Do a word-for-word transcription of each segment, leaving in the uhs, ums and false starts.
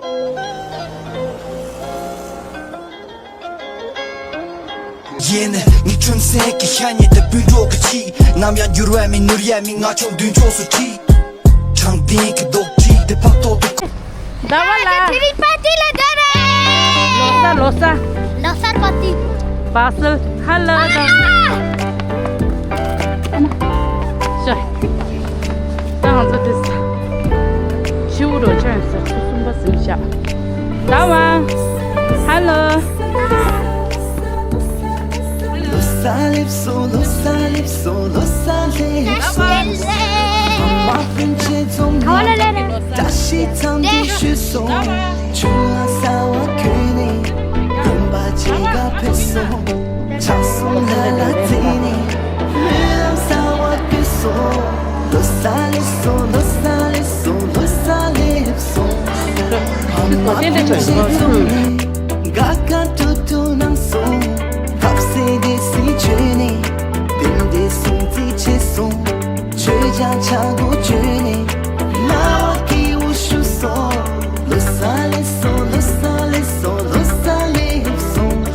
ཡེ་ནས་ངའི་ཁྲོན་སེང་གི་ཤ་ཉེ་དེ་སྤུན་གྲོགས་ཀྱི་ཆེད། ནམ་ཡང་འགྱུར་བ་མེད་ནོར་ཡ་མེད། ང་ཆོ་མདུན་ཕྱོགས་སུ་ཁྲིད། དྲང་བདེན་གྱི་རྡོག་ཁྲིད་དེ་ཕག་ཐོག་ཏུ། ཟླ་བ་ལ། ལོ་གསར་ལོ་གསར། ལོ་གསར་པ་ཏི། བ་སིལ། ཧ་ལོ། ཤོ། ད་ང་ཚོ་དེ་ས་ཤིའུ་རོ་ཅན་ཟེར་ཚོ་གསུམ་པ་ཟིན་བཞག་ཟླ་བ། ཧ་ལོ། ལོ་གསར་སླེབས་སོང་། ལོ་གསར་སླེབས་སོང་། ལོ་གསར་སླེབས་སོང་། ཨ་མ་སྤུན་མཆེད་ཚོ་ནས་བཀྲ་ཤིས་འཚམས་འདྲི་ཞུས་སོང་། ཆུ་ལྷག་གསར་བ་གྱོན་ནས་དགོན་པ་ཕྱེད་ཀ་ཕེབས་སོང་། ཕྱག་ཟུང་ལ་ལ་བརྩེ་ནས་སྨོན་ལམ་གསར་བ་བཏབ་སོང་། ལོ་གསར་སླེབས་སོང་། ལོ་གསར་སླེབས་སོང་། ལོ་གསར་སླེབས་སོང་། ཨ་མ་སྤུན་མཆེད་ཚོ་ནས་དགའ་དགའ་སྤྲོ་སྤྲོ་གནང་སོང་། ཐབས་ཟད་བདེ་སྲིད་བྱོན་ནས་བདེན་བདེ་སྲུང་བརྩི་བྱས་སོང་། ཆོས་རྒྱལ་ཆག་སྒོ་བཅོས་ནས་རྣ་བ་སྐྱིད་པོ་ཞུ་སོང་། ལོ་གསར་སླེབས་སོང་། ལོ་གསར་སླེབས་སོང་། ལོ་གསར་སླེབས་སོང་།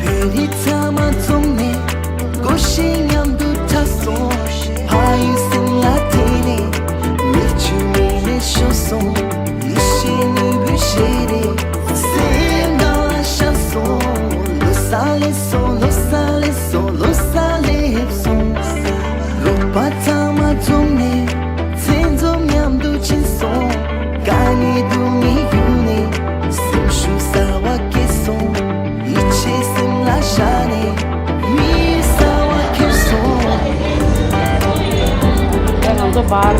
བོད་རིགས་ཚང་མ་འཛོམས་ནས་སྒོར་གཞས་མཉམ་དུ་འཁྲབ་སོང་། ཕ་ཡུལ་སེམས་ལ་དྲན་ནས་མིག་ཆུ་མིག་ནས་ཤོར་སོང་། ཡིད་ཆེས་ནོར་བུའི་ཞལ་རས་སེམས་ནང་ལ་ཤར་སོང་། ལོ་གསར་སླེབས་སོང་། ལོ་གསར་སླེབས་སོང་། ལོ་གསར་སླེབས་སོང་། རོགས་པ་ཚང་མ་འཛོམས་ནས་མཚན་འཛོམས་མཉམ་དུ་ཕྱིན་སོང་། དཀའ་ངལ་སྡུག་བསྔལ་གཡུགས་ནས་སེམས་ཤུགས་གསར་བ་སྐྱེས་སོང་། ཡིད་ཆེས་སེམས་ལ་བཞག་ནས་མི་ཡུལ་གསར་བ་ཁྱེར་སོང་། ང་ཚོ་བར།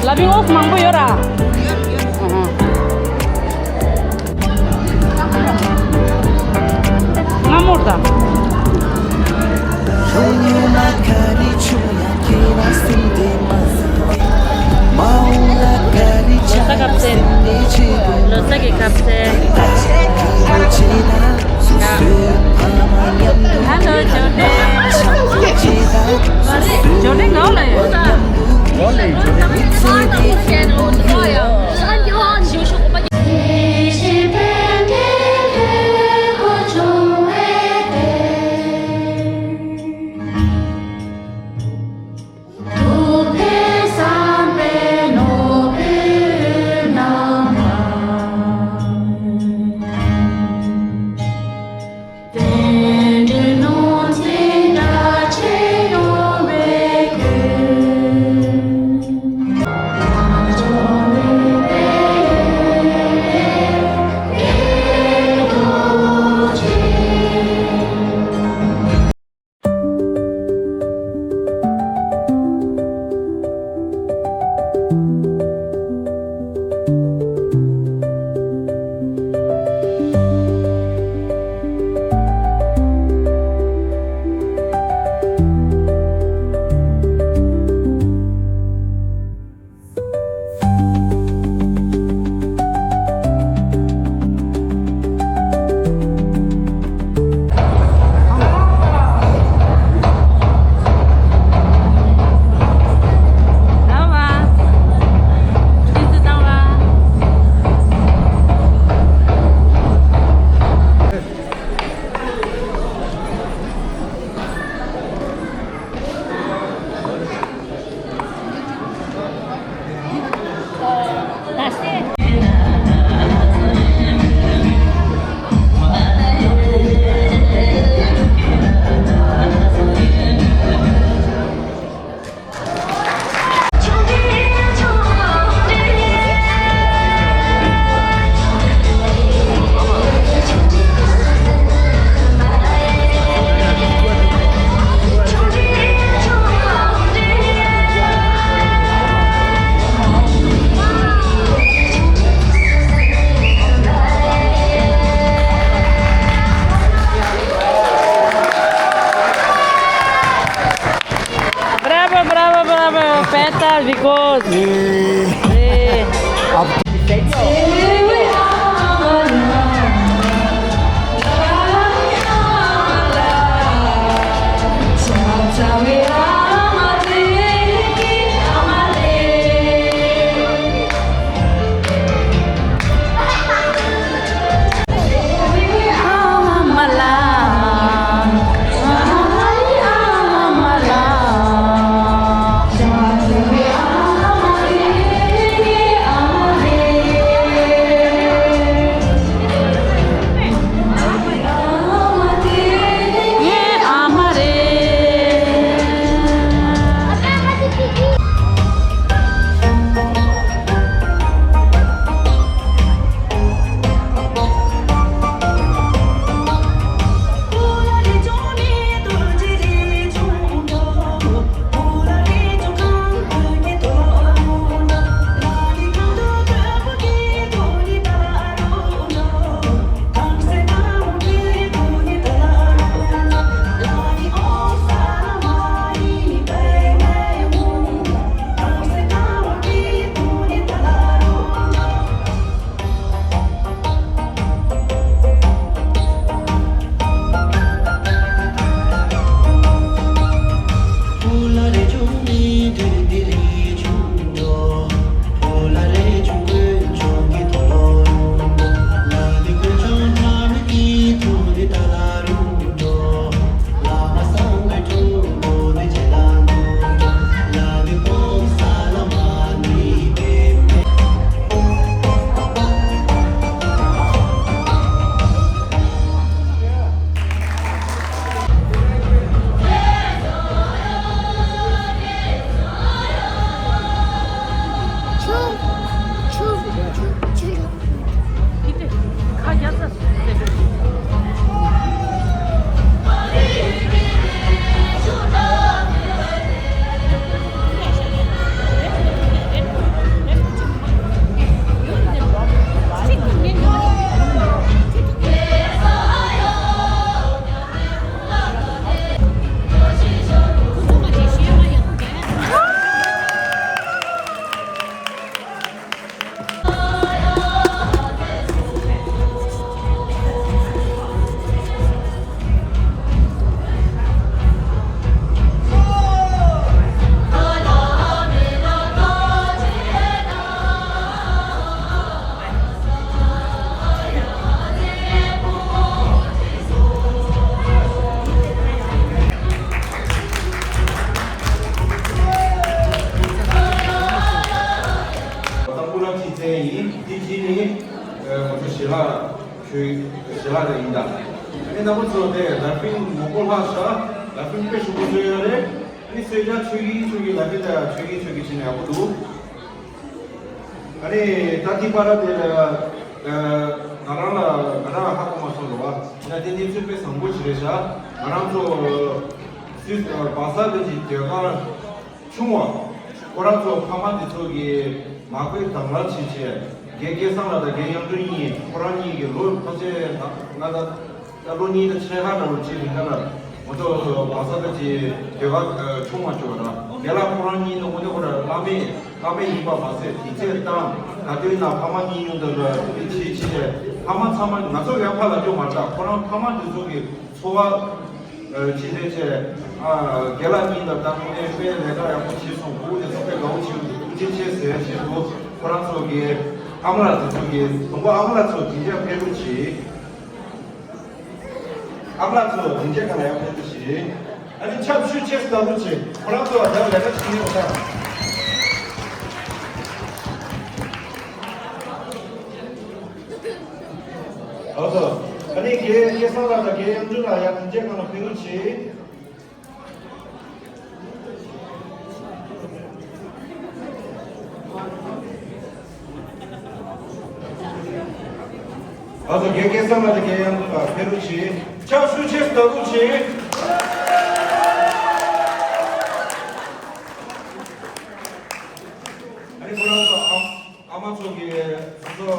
ལ་བིང་ཨོག་མང་པོ་ཡོད་ར། ཨ་ཧ། སྔ་མོར་དང་། ལོ་གསར་གྱི་སྐབས་སུ། ལོ་གསར་གྱི་སྐབས་སུ། ཧ་ལོ། འབྱོར་འབྲིང་། འབྱོར་འབྲིང་ངའོ་ལ་ཡོད། Bravo, bravo, bravo. Petar, because. Eh. ཆོས་ཞལ་ལག་རེ་ཡིན་ད། ཨ་ནི་རྣམ་པ་ཚོ་དེ་ལ་ཕིང་མང་པོ་ལྷག་ཤག་ལ་ཕིང་དཔེ་ཞིམ་པོ་བཟོས་ཡོད་རེད། ཨ་ནི་གསོལ་ཇ་ཆོས་ཀྱི་ཆོས་ཀྱི་ལ་ཕིང་དང་ཆོས་ཀྱི་ཆོས་ཀྱི་བྱས་ནས་ཡག་པོ་འདུག་ཨ་ནི་ད་ཐིག་པ་ར་དེ་ལ་ང་རང་ལ་ང་རང་ཧ་གོ་མ་སོང་རེད་བ། ཡིན་ན་དེ་གནས་ཚུལ་དཔེ་བཟང་པོ་ཞིག་རེད་ཤག་ང་རང་ཚོ་སུད་སི་བྷ་ས་གི་ཟློས་གར་ཆུང་བ། ཁོ་རང་ཚོ་ཕ་མ་འདི་ཚོ་གིས་མ་དགོས་དང་བླངས་བྱེད་བྱས། རྒན་སྐལ་བཟང་ལགས་དང་རྒན་དབྱངས་སྒྲོན་གཉིས་ཁོ་རང་གཉིས་ཀྱི་ལོ་ཕལ་ཆེར་ང་ང་ད་ད་ལོ་གཉིས་དང་ཕྱེད་ཀ་འདྲ་བོ་ཅིག་རིང་ག་ལ་ང་ཚོ་བྷ་ས་ད་ཅིག་ཟློས་གར་ཆུང་བ་ཅིག་ཡོད་ར། རྒན་ལགས་ཁོ་རང་གཉིས་ད་དངོས་གནས་ཁོ་རང་བླ་མེད་བླ་མེད་ཡིན་པ་མ་ཟད་དུས་ཚོད་བཏང་། ག་དུས་ན་ཕ་མ་གཉིས་ཡོང་དུས་ལ་དེ་བྱེད་བྱེད་བྱས། ཕ་མ་ཚང་མ་ང་ཚོ་ཡང་ཕར་ལ་སྐྱོད་མ་རེད། ད་ཁོ་རང་ཕ་མ་འདི་ཚོ་གི་འཚོ་བ། ཨ་ཅི་རེད་ཅེ། ཨ་རྒན་ལགས་གཉིས་ལ་ད་དངོས་གནས་དཔེ་ལས་ཀ་ཡག་པོ་བྱས་སོང་། སྐུ་ངོ་དེ་ཚོ་དཔེ་དགའ་བོ་བྱས་འདུག་ཐུགས་རྗེ་ཆེ་ཟེར་ཡ་བྱས་འདུག་ཁོ་རང་ཚོ་གི་ཨ་མ་ལགས་དེ་ཚོ་གི་དང་པོ་ཨ་མ་ལགས་ཚོ་དེ་འདྲ་ཕེབས་རོགས་གྱིས། ཨ་མ་ལགས་ཚོ་དེ་འདྲ་ག་ལ་ཡང་ཕེབས་རོགས་གྱིས། ཨ་ནི་ཕྱག་ཤུགས་ཆེ་ཙམ་བྱས། ཁོ་རང་ཚོ་ལ་ད་ལས་ཀ་བྱེད་ཉན་པ་ད། ཨོ་ཙོ། ཨ་ནི་རྒན་སྐལ་བཟང་ལགས་དང་རྒན་དབྱངས་སྒྲོན་ལགས་ཡར་དེ་འདྲའི་སྒང་ལ་ཕེབས་རོགས་གྱིས། ཨོ་ཙོ། རྒན་སྐལ་བཟང་ལགས་དང་རྒན་དབྱངས་སྒྲོན་ལགས་ཕེབས་རོགས་གྱིས། ཕྱག་ཤུགས་ཆེ་ཙམ་བྱས། ཨ་ནི་ཁོ་རང་ཚོ་ཨ་ཨ་མ་ཚོ་གིས་ང་ཚོ་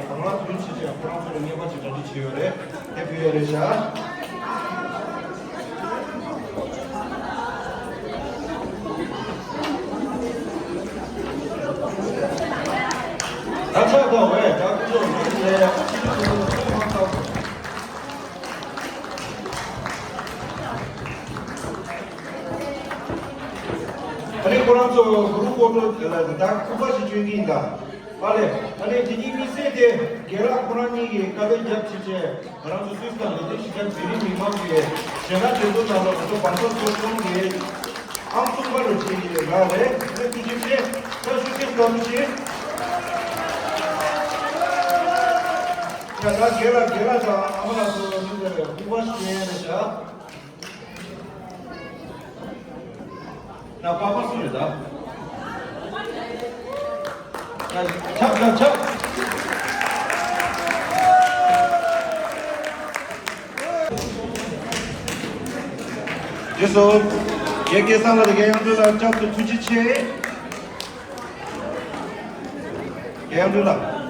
དང་བླངས་ཐུགས་རྗེ་ཆེ། ཁོ་རང་ཚོ་ལ་རྔན་པ་ཅིག་གྲ་སྒྲིག་བྱས་ཡོད་རེད། དེ་ཕུལ་ཡ་རེད་ཤག་ད་ཆགས་དང་བས་ད་ཁོ་ཚོ་ཡིན་ནས་ཡག་པོ་བྱེད་ཀྱི་འདུག་ཁོ་ཚོ་མ་ལྟ་བུ། ཨ་ནི་ཁོ་རང་ཚོ་གུ་རུ་ཀོ་ཏོ་དེ་ལ་ད་སྐུ་པར་ཞིག་སྤྲོད་ཀྱི་ཡིན་ད། ཨ་ལས། ཨ་ནི་དེ་གཉིས་དམིགས་བསལ་དེ་རྒན་ལགས་ཁོ་རང་གཉིས་ཀྱིས་དཀའ་ལས་རྒྱབ་བྱས་བྱས་ང་རང་ཚོ་སུད་སི་དང་ལས་དོན་ཞིག་ཀྱང་དེ་རིང་མི་མང་གི་གཞས་སྣ་དེ་ཚོ་ནང་ལ་ང་ཚོ་བར་ཐག་ཚོ་གཏོང་གི་ཨང་གསུམ་པ་རུ་བྱས་ཡིན་ལ་རེད། ཨ་ནི་ཐུགས་རྗེ་ཆེ། ད་ཤུགས་ཆེ་སྐར་མོ་ཆེ། ཡ་ད་རྒན་ལགས་རྒན་ལགས་དང་ཨ་མ་ལགས་ཚོ་འདི་ལ་སྐུ་པར་ཞིག་སྤྲད་ཡ་རེད་ཤག་ན་པ་པ་སུ་རེད་ད། ཆབ་ཆབ་ཆབ། རྗེས་སུ། རྒན་སྐལ་བཟང་ལགས་དང་རྒན་དབྱངས་སྒྲོན་ལགས་སྐྱབས་སུ་ཐུགས་རྗེ་ཆེ། རྒན་དབྱངས་སྒྲོན་ལགས།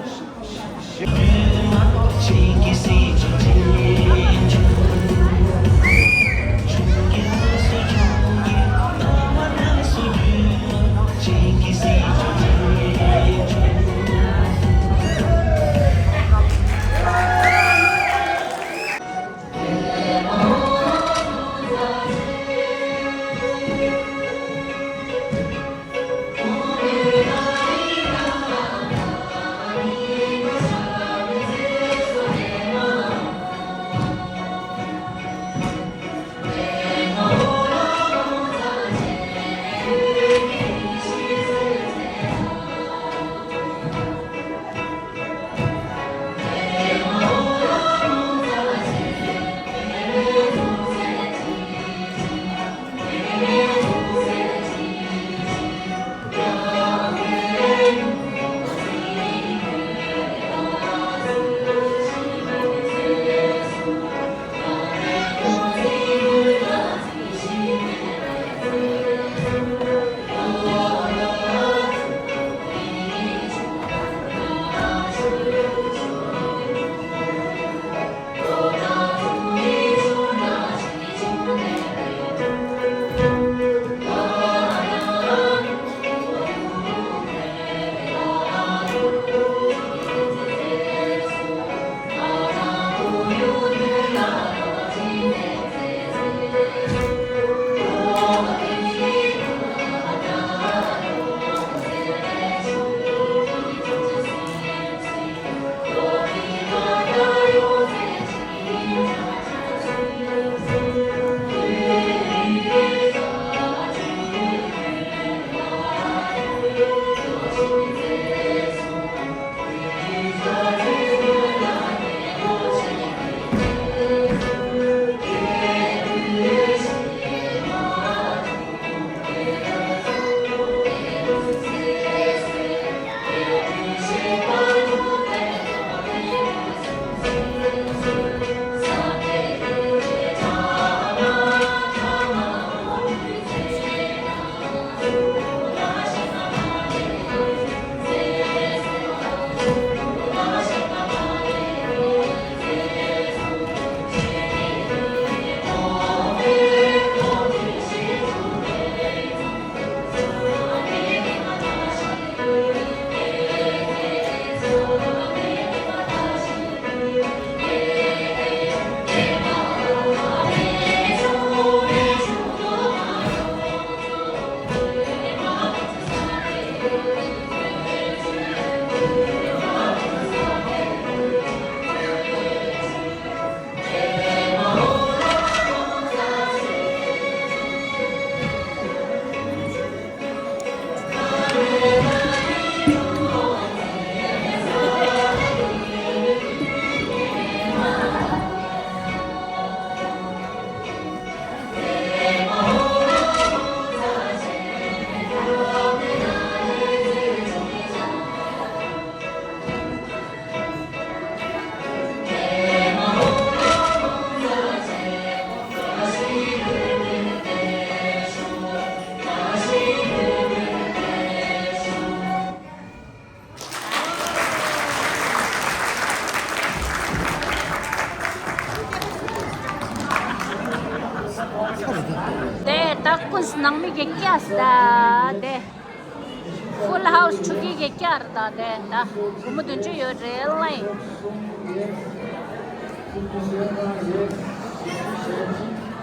ནང་མི་གི་ཀྱ་སི་ད་དེ། ཧྥུལ་ཧའུ་སི་ཆུ་གི་གི་ཀྱ་ར་ད་དེ་ད། སྒོར་མོ་བདུན་ཅུ་ཡོད་རེད་ལེ།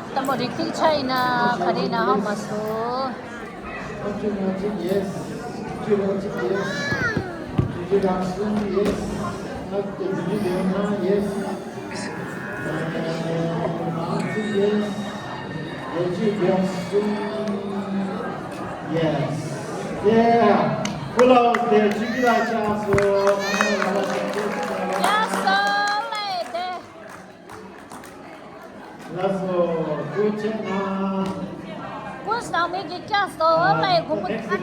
ལྟད་མོ་རིག་ཐིག་ཆ་ཡིན་ན་ག་རེ་ཡིན་ན་ཧ་མ་སོ། Yes. Yeah. Full house there. Chikila chaso. ཡ་སོ་ལེ་དེ། ལགས་སོ། ཀུན་ཆེ་ན། ཀུན་སྣང་མེད་ཀྱི་ཀྱ་སོ་ལེ་གོམ་པ། དཀོན་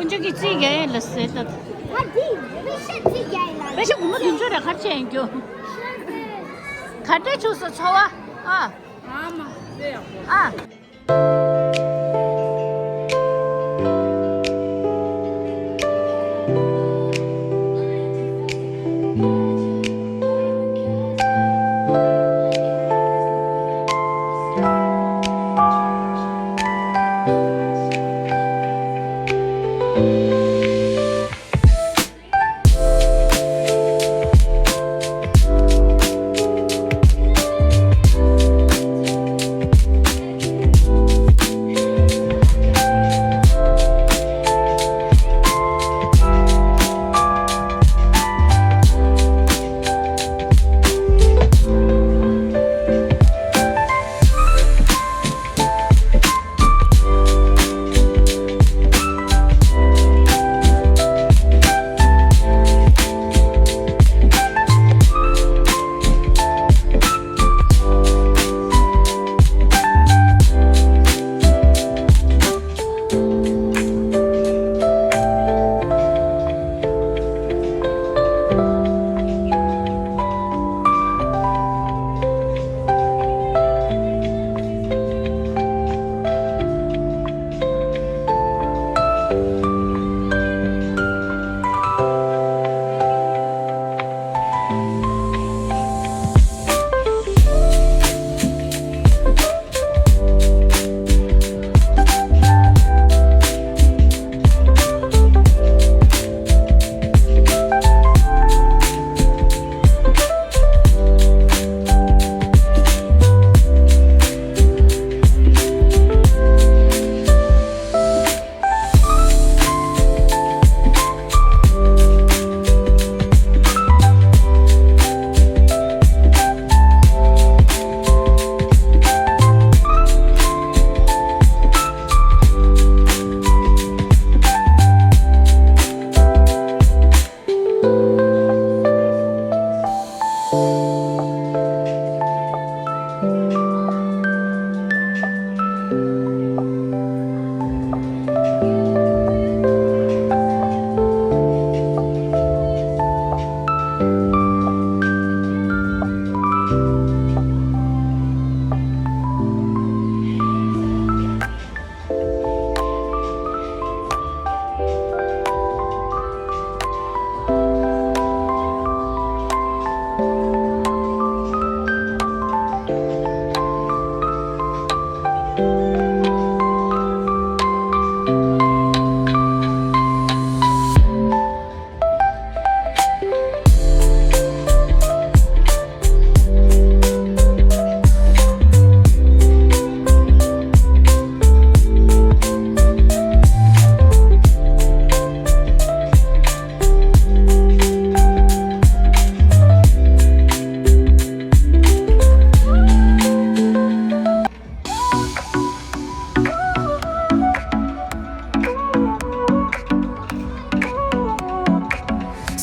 མཆོག་གིས་རྩིས་རྒྱག་ཡས་ལ་ཟེར་ད། ཨ་འདི་པེ་ཤ་རྩིས་རྒྱག་ཡས་ལ། པེ་ཤ་སྒོར་མོ་བདུན་ཅུ་རེད། ག་རེ་བྱས་ཡིན་རྒྱུ། ག་འདྲ་བྱུང་སོང་ཚོར་བ། ཨ། ཨ་མ་ཟེར་ཡག་པོ། ཨ།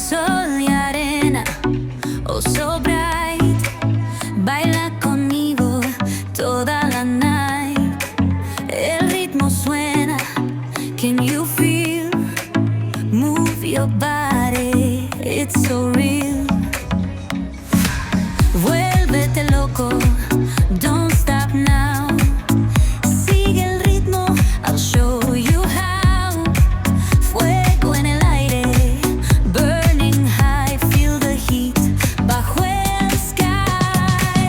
Sol y arena, oh so bright, baila conmigo toda la night. El ritmo suena, can you feel? Move your body, it's so real. Vuélvete loco, don't stop now. Sigue el ritmo, I'll show you how. Fuego en el aire, burning high, feel the heat. Bajo el sky.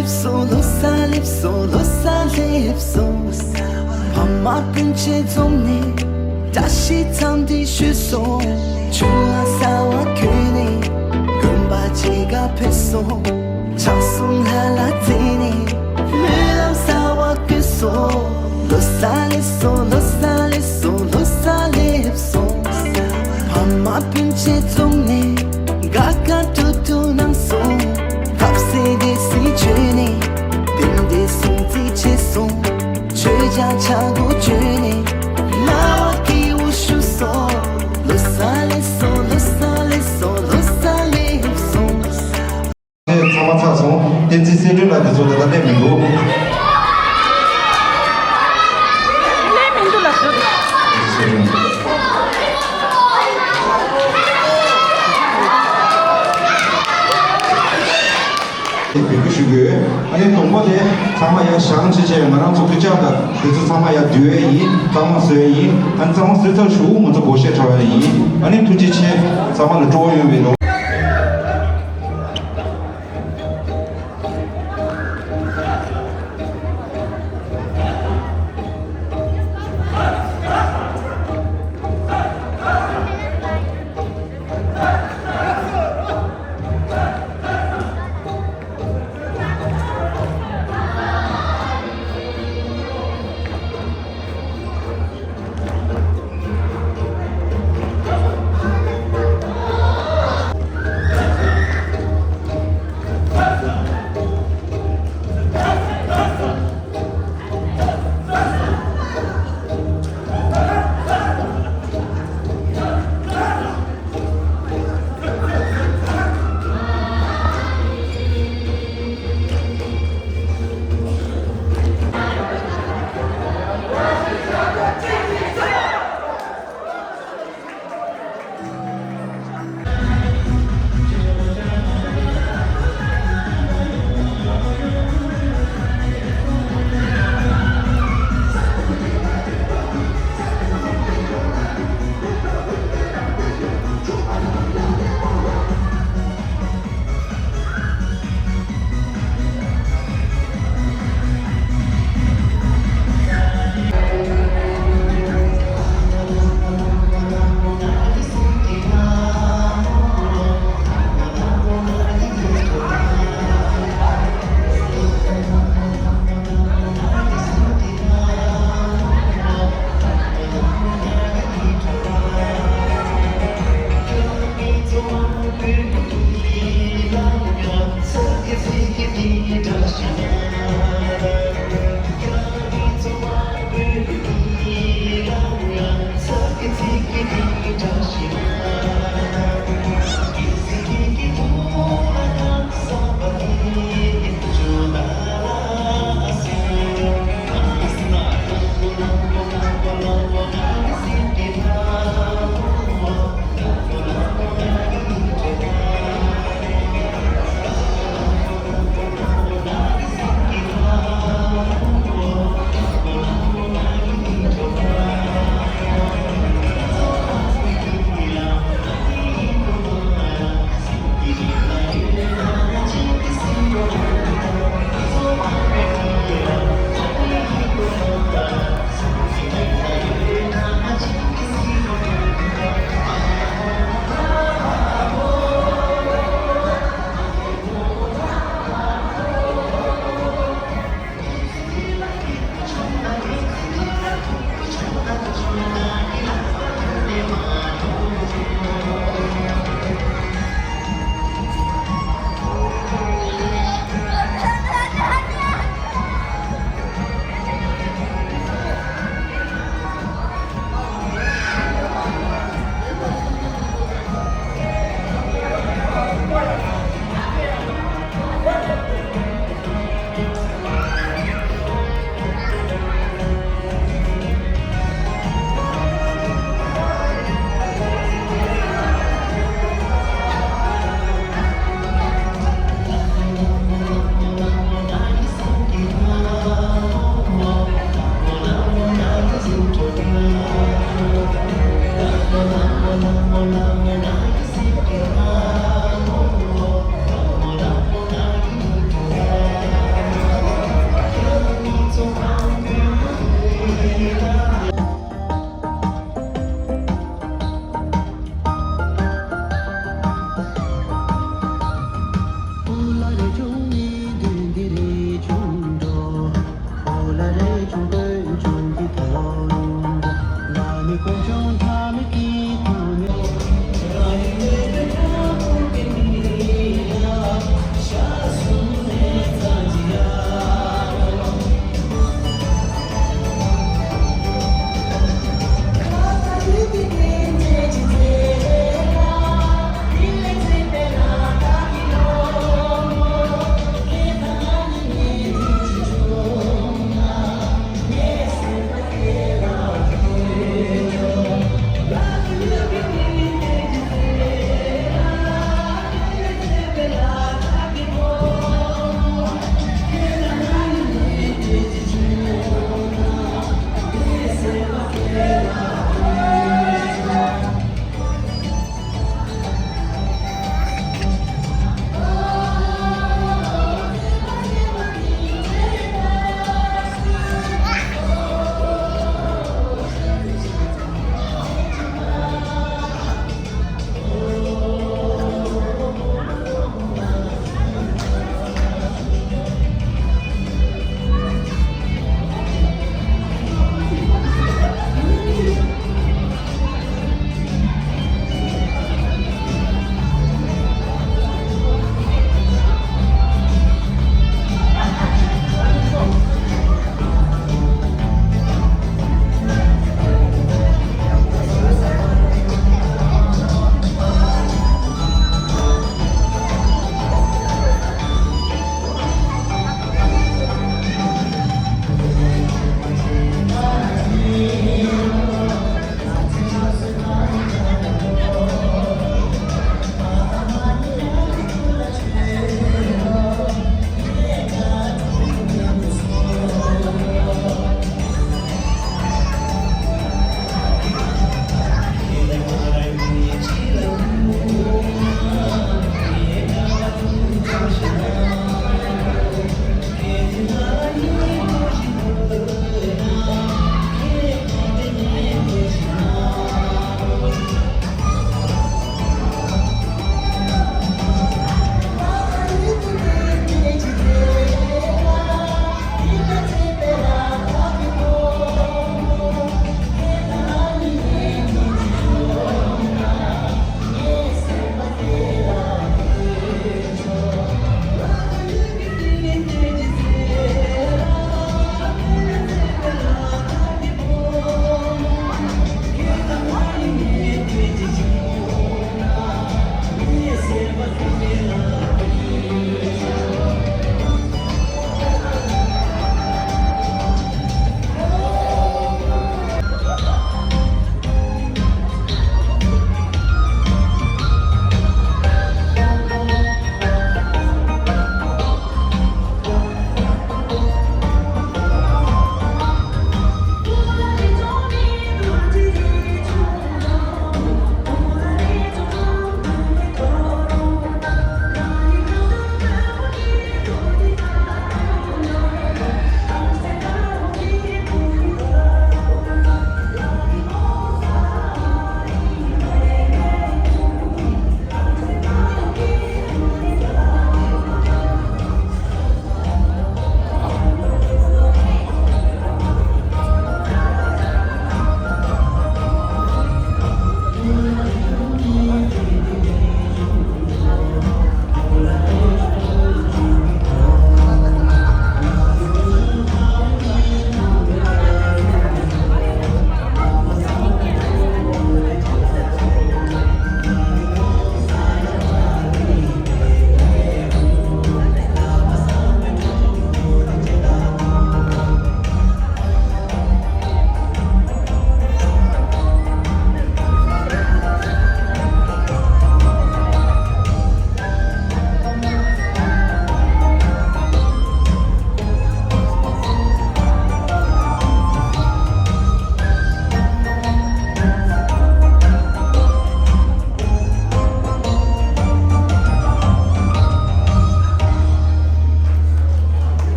སླེབས་སོང་། ལོ་གསར་སླེབས་སོང་། ལོ་གསར་སླེབས་སོང་། ཕ་མ་སྤུན་མཆེད་འཛོམས་ནས་བཀྲ་ཤིས་འཚམས་འདྲི་ཞུས་སོང་། ཆུ་ལྷག་གསར་བ་གྱོན་ནས་དགོན་པ་ཕྱེད་ཀ་ཕེབས་སོང་། ཕྱག་གསུམ་ལྷ་ལ་བརྩེ་ནས་སྨོན་ལམ་གསར་བ་བསྐུལ་སོང་། ལོ་གསར་སླེབས་སོང་། ལོ་གསར་སླེབས་སོང་། ལོ་གསར་སླེབས་སོང་། ཕ་མ་སྤུན་མཆེད་འཛོམས་ནས་དགའ་དགའ་སྤྲོ་སྤྲོ་གནང་སོང་། ཐབས་ཟད་བདེ་སྲིད་བྱོན་ནས་བདེ་བདེ་སྲུང་བརྩི་བྱས་སོང་། མཆོད་ཆང་ཆ་གོ་བྱོན་ནས་རྣ་བ་སྐྱིད་པོ་ཞུ་སོང་། ལོ་གསར་སླེབས་སོང་། ལོ་གསར་སླེབས་སོང་། ལོ་གསར་སླེབས་སོང་། ཚང་མ་ཚར་སོང་། བསྟན་འཛིན་གསལ་སྒྲོན་ལགས་དེ་ཚོ་ད་ལྟ་སླེབས་མི་འདུག་སླེབས་མི་འདུག་ལགས། བསྟན་འཛིན་གསལ་སྒྲོན། འབོད་སྐུལ་ཞུ་དགོས། ཨ་ནི་གདོང་པ་དེ་ཚང་མ་ཡར་བཞེངས་བྱས་བྱས། ང་རང་ཚོ་གུས་ཕྱག་དང་དེ་ཚོ་ཚང་མ་ཡར་བསྡུ་ཡས་ཡིན། གཙང་མ་བཟོ་ཡས་ཡིན། ཨ་ནི་གཙང་མ་བཟོས་ཚར་གཞུག་ང་ཚོ་སྒོར་གཞས་འཁྲབ་ཡས་ཡིན། ཨ་ནི་ཐུགས་རྗེ་ཆེ། ཚང་མ་ལ་སྤྲོ་བོ་ཡོང་བའི་རོགས།